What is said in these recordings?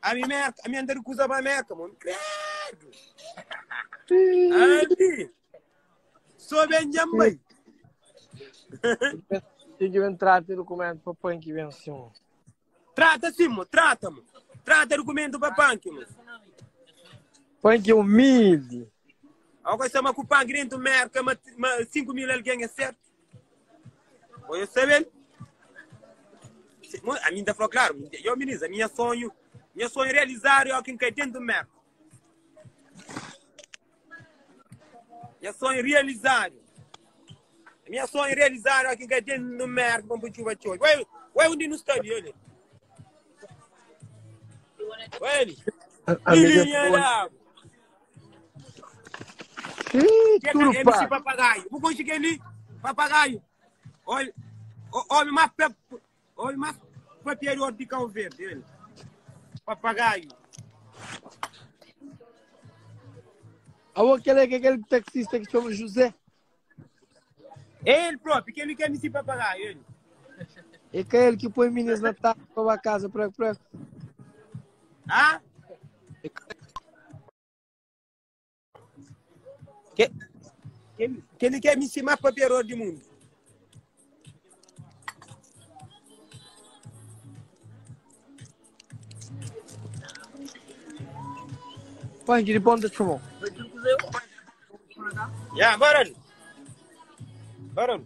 Ami Merka, ami anda di kuza ba Merka, mon. Credo. Ami. Só ben jambai. Tem que entrar ter documento para punk que vem sim. Trata sim, mo, trata, mo. Trata documento para punk, mo. Punk é humilde. Algo chama com punk dentro do Merca, ma, ma 5 mil alguém é certo. Oi, eu sabe? A mim tá falou claro, eu menino, a minha sonho, minha sonho realizar é o que cai dentro do Merca. Minha sonho realizado. Minha sonho realizado é o que cai dentro do Merca, vamos chuva chuva. Ué, ué, onde não está ali, olha. Ué, ele. Linha d'água. Ih, tudo MC pá. papagaio. Vou conseguir ali. Papagaio. Olha, homem mais pe... homem mais papiador de Cabo Verde, ele. Papagaio. Ah, aquele, aquele taxista que chama José. Ele próprio, que ele quer MC papagaio, ele. É que é ele que põe minas na tábua para casa para para. Ah? Que, que, que ele quer MC mais papiador do mundo. Põe de ponta de chumbo. Já, bora. Bora.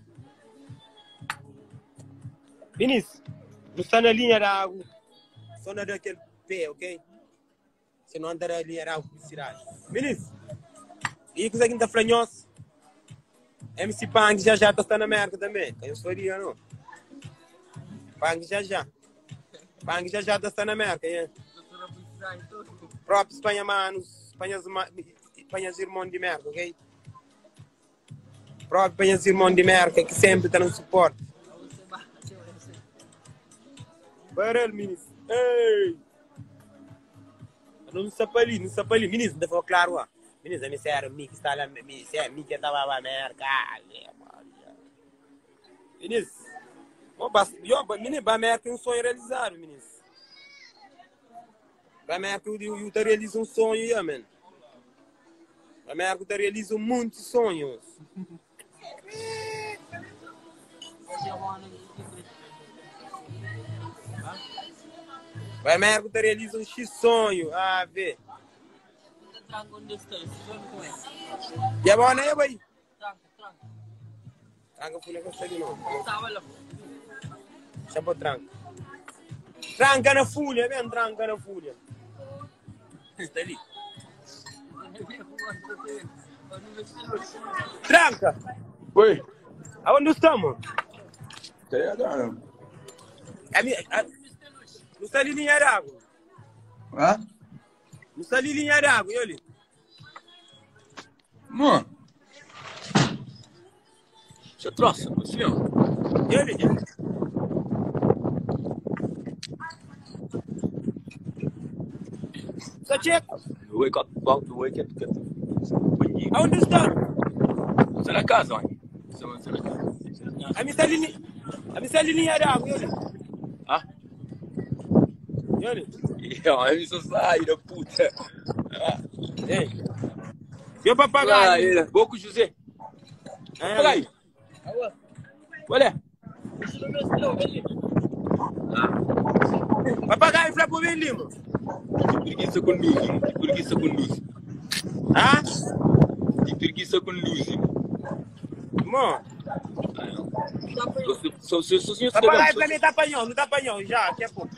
Vinícius, não está na linha da água. Só na daquele pé, ok? Você não anda na linha da água, cidade. Vinícius, e que você tá falando? MC Pang já já tá na América também. Eu faria, não? Pang já já. Pang já já tá na América, é? Próprio Espanha manos, Espanha, Espanha irmãos de merda, ok? Próprio Espanha irmãos de merda que sempre tá no suporte. Barel, ministro. Ei! Não sapali, não sapali. Ministro, não falou claro, ó. Ministro, me sério, mi que está lá, mi, se mi que estava na América. Ministro, eu, menino, ba América é um sonho realizado, ministro. Ba América, eu, eu te realizo um sonho, yeah, man. Ba América, te realizo muitos sonhos. Ba América, te realiza um X sonho. Ah, vê. Ya bom, né, boy? Tranca folha que está de novo. Chapa tranca. Tranca na folha, vem, tranca na folha. Está ali. Tranca! Oi. Aonde estamos? Tá ligado? A minha, a, não está ali linha d'água. Hã? Não está ali linha d'água, e ali? Mano. Você trouxe, assim, ó. E ali? Só checa. Wake up, wake up, wake up. Aonde está? Você na casa, olha. Você na casa. A minha está ali, a minha está ali linha d'água, e ali? Ah? E ali? Eu me sou saída, puta. Ei. E o papagaio? Boco José. Papagaio. Olha. Papagaio, fala pro Lima. De preguiça com luz, de preguiça com luz. Ah? De preguiça com luz. Mano. Só só só Papagaio pra mim tá apanhão, não tá apanhão já, daqui a pouco.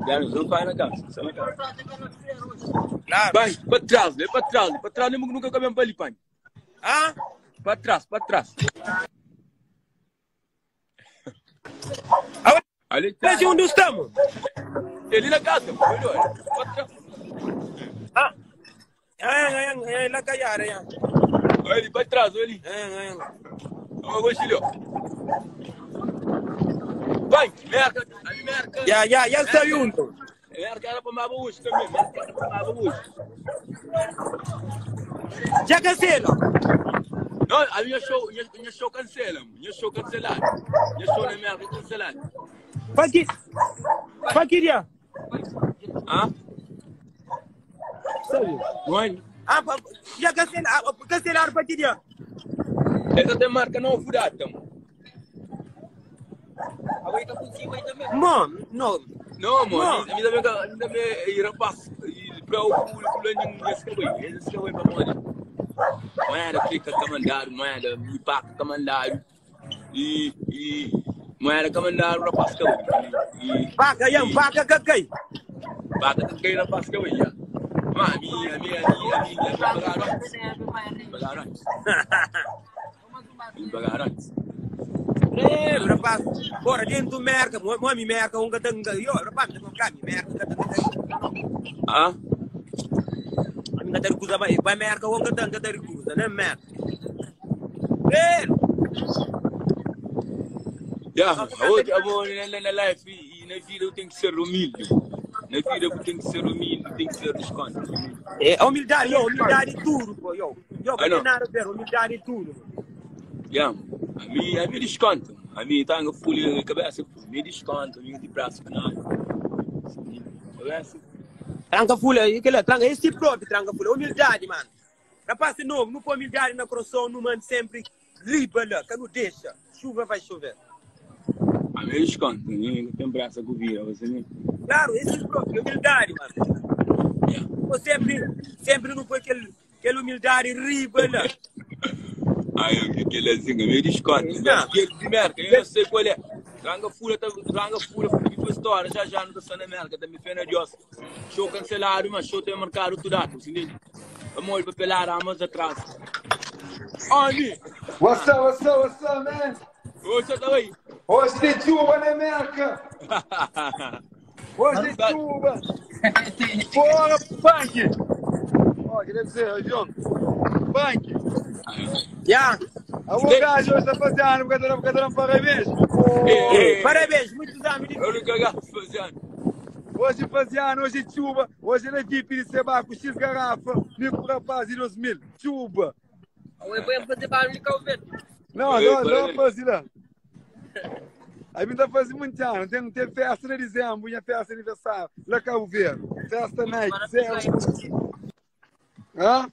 Já, não vai na casa, só na casa. Claro. Vai, para trás, né? Para trás, para trás, nunca cabemos para ali, pai. Ah? Para trás, para trás. Ali tá. Mas onde estamos? Ele na casa, melhor. Para trás. Ah. É, é, lá caiara, é. Ele para trás, ele. É, é. Ô, Gostilho. Vai, merda, ali merda. Já, já, já saiu então. Merda era para mais hoje também, merda era para mais hoje. Já cancela. Não, a minha show, minha show cancela, minha show cancelado. Minha show na merda cancelado. Faz que dia? Hã? Sério? Mano. Ah, pa, já cancela, ah, cancelaram para que dia? Essa tem marca novo data. Mano, não. Não, mano, a mim também, a mim também, e rapaz, e para o fulano, esse cabelo, esse cabelo para mano. Moeda clica comandado, moeda me paca comandado. E e moeda comandado, rapaz cabelo. E Paca, yam, paca, cacai. paca cacai, rapaz cabelo. já. Mas a mim, a mim, a mim, a mim, a mim pagaram antes. Pagaram antes. Me pagaram antes. Credo, rapaz. Bora dentro do merca, mo mi merca, um gatanga. Yo, rapaz, me cá, mi merca, gatanga. Ah? A minha recusa vai, vai merca, um gatanga da recusa, né merca. Credo. Yeah, hoje eu vou na, na, na life e na vida eu tenho que ser humilde. Na vida eu tenho que ser humilde, tenho que ser desconto. É, humildade, yo, humildade tudo, pô, yo. Yo, I não know. tem nada a ver, humildade tudo. Yeah, a mim desconto. A mim tá na folha cabeça, me desconto, a mim de braço nada. Cabeça. Tranca folha, e aquele, tranca esse próprio tranca folha, humildade, mano. Rapaz novo, não põe humildade na coração, não mano sempre riba lá, que não deixa. Chuva vai chover. A mim desconto, a mim tem braço com vira, você nem. Claro, esse próprio, humildade, mano. Yeah. Pô, sempre, sempre não põe aquele, aquele humildade riba lá. Aí eu aquele assim, a mim desconto. Não. Aquele de merda, eu não sei qual é. Tranca folha, tá, tranca folha, porque foi história, já já não tá sendo merda, tá me fena Deus. Show cancelado, mas show tem marcado tudo, você entende? Amor, para pelar a mãos atrás. Oni! What's up, what's up, what's up, man? Você tá aí? Hoje tem chuva na América! Hoje tem chuva! Porra, punk! Ó, queria dizer, avião. Punk! Yeah. A gajo hoje está fazendo, porque tá tá parabéns. Ei, Parabéns, muitos anos de Eu nunca gasto fazendo. Hoje fazendo, hoje chuva, hoje é VIP de Sebaco, X garrafa, Nico Rapaz e 2000, chuva. Eu fazer barulho com o vento. Não, Ei, não, não, parabéns. fazer lá. Aí me tá fazendo muito ano, tem, tem festa em dezembro, minha festa de aniversário, lá Cabo Verde, festa Nike, zero. Hã?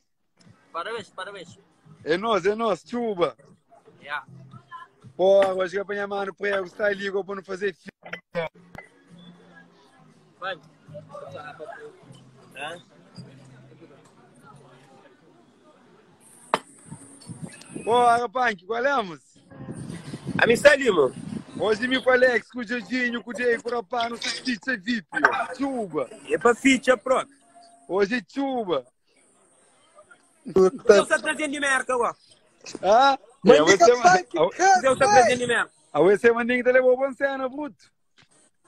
Parabéns, parabéns. É nós, chuva. Yeah. Porra, hoje que apanhar mano prego, está ali, para não fazer fi. Vai. Hã? Porra, punk, qual é, moço? A mim está ali, mano. Hoje me com o Alex, com o Jorginho, com o Diego, com o rapaz, não sei se é VIP, ó. Chuva. É para ficha própria. Hoje é chuva. Você está trazendo de merca, ó. Ah? É, Mandinga você, Punk, Você está trazendo de merca. a você mandinga te levou bom cena, bruto.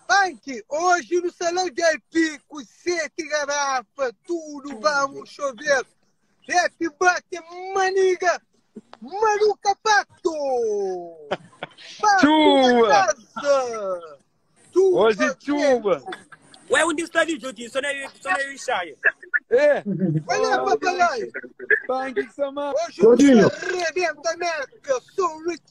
Punk, hoje no salão VIP, com sete garrafa, tudo, vamos chover. Happy birthday, maniga! Maluca Pato! Pato Chuva! na casa! Tudo Hoje é chuva. Ué, onde está ali, Jodinho? Só não é, só não é ensaio. É, Olha, papagaio! punk que sama. Hoje você arrebenta a América, sou Rich.